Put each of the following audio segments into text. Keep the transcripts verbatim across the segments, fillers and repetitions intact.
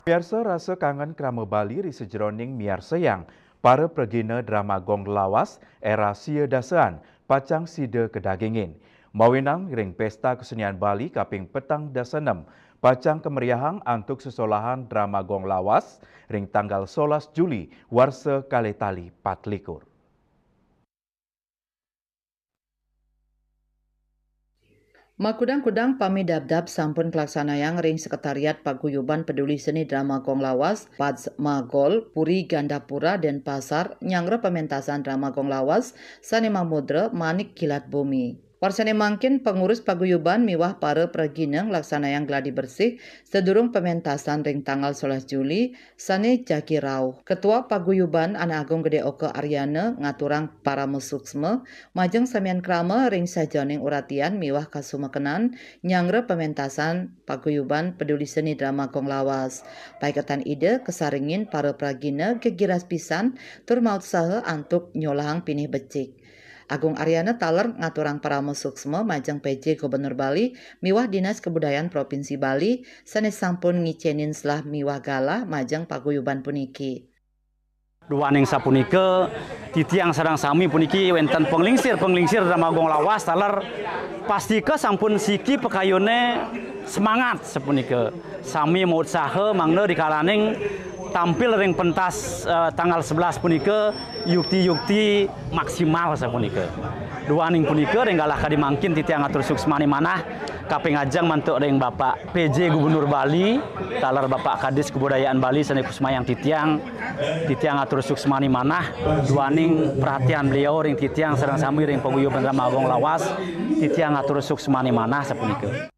Miarsa, rasa kangen krama Bali ri sajeroning miarsayang para pragina drama gong lawas era sia dasaan pacang sida kadagingin. Mawinan ring Pesta Kesenian Bali kaping petang dasa enem pacang kameriahang antuk sesolahan drama gong lawas ring tanggal solas Juli warsa kalih tali patlikur. Makudang-kudang pamidabdab sampun kalaksanayang ring Sekretariat Paguyuban Peduli Seni Drama Gong Lawas, Pads Magol, Puri Gandapura, Denpasar, nyanggra pementasan drama gong lawas sane mamudra Manik Kilat Bumi. Warsane mangkin pengurus paguyuban miwah para pragina nglaksanayang gladi bersih sadurung pementasan ring tanggal solas Juli, sane jagi rauh. Ketua Paguyuban Anak Agung Gede Oka Aryana ngaturang parama suksma majeng samian krama ring sajeroning uratian miwah kasumekenan nyanggra pementasan Paguyuban Peduli Seni Drama Gong Lawas. Paiketan Ida kasaringin para pragina gegiras pisan tur mautsaha antuk nyolahang pinih becik. Agung Aryana taler ngaturang parama suksma majeng P J Gubernur Bali miwah Dinas Kebudayaan Provinsi Bali sane sampun ngicenin selah miwah galah majeng paguyuban puniki. Duaning sapunika, titiang sareng sami puniki wenten panglingsir-panglingsir drama gong lawas taler pastika sampun siki pakayune semangat sapunika. Sami mautsaha mangda dikalaning tampil ring pentas, eh, tanggal sebelas punika yukti-yukti maksimal sapunika. Duaning punika ring galah kadi mangkin titiang atur suksmani manah kaping ajeng mantuk ring Bapak P J Gubernur Bali, taler Bapak Kadis Kebudayaan Bali sane kusumayang titiang, titiang atur suksmani manah duaning perhatian beliau ring titiang sareng sami ring paguyuban drama gong lawas, titiang atur suksmani manah sapunika.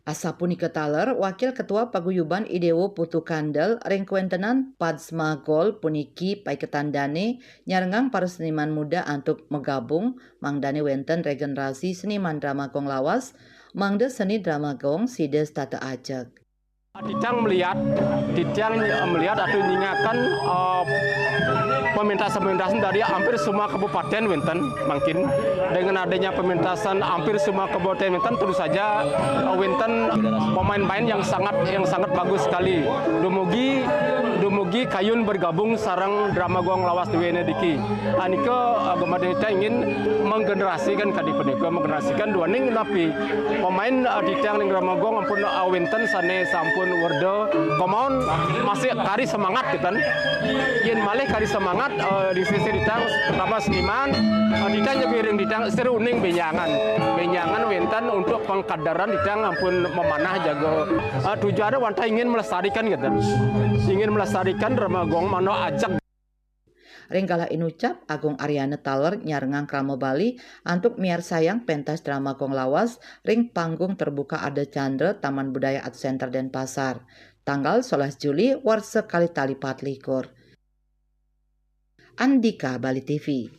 Asapunika taler, Wakil Ketua Paguyuban I Dewa Putu Kandel ring kawentenan Padsma Gol puniki paiketan dane nyarengang para seniman muda antuk magabung mangdane wenten regenerasi seniman drama gong lawas, mangda seni drama gong sida setata ajeg. Titiang melihat, titiang melihat atau nyingakan, eh, pementasan-pementasan dari hampir semua kabupaten wenten mangkin. Dengan adanya pementasan hampir semua kabupaten wenten, tentu saja, eh, wenten pemain-pemain yang sangat, yang sangat bagus sekali. Dumugi, dumugi kayun bergabung sareng drama gong lawas duene diki. Anika, eh, Gema Dita ingin menggenerasikan kadi punika, menggenerasikan duaning napi pemain, eh, titiang ring drama gong ampun, eh, wenten sane sampun werda kemaon masih kari semangat gitu. Yen malih kari semangat, eh, di sisi titiang terutama seniman, eh, titiang jaga ring titiang sira uning benjangan. Benjangan wenten untuk pengkaderan titiang ampun memanah jaga, eh, tujuan wantah ingin melestarikan gitu. Ingin melestarikan drama gong manah ajeg. Ring galah inucap, Agung Aryana taler nyarengang krama Bali antuk miarsayang pentas drama gong lawas ring panggung terbuka Ardha Candra, Taman Budaya Art Center Denpasar, tanggal solas Juli warsa kalih tali patlikur. Andika Bali T V.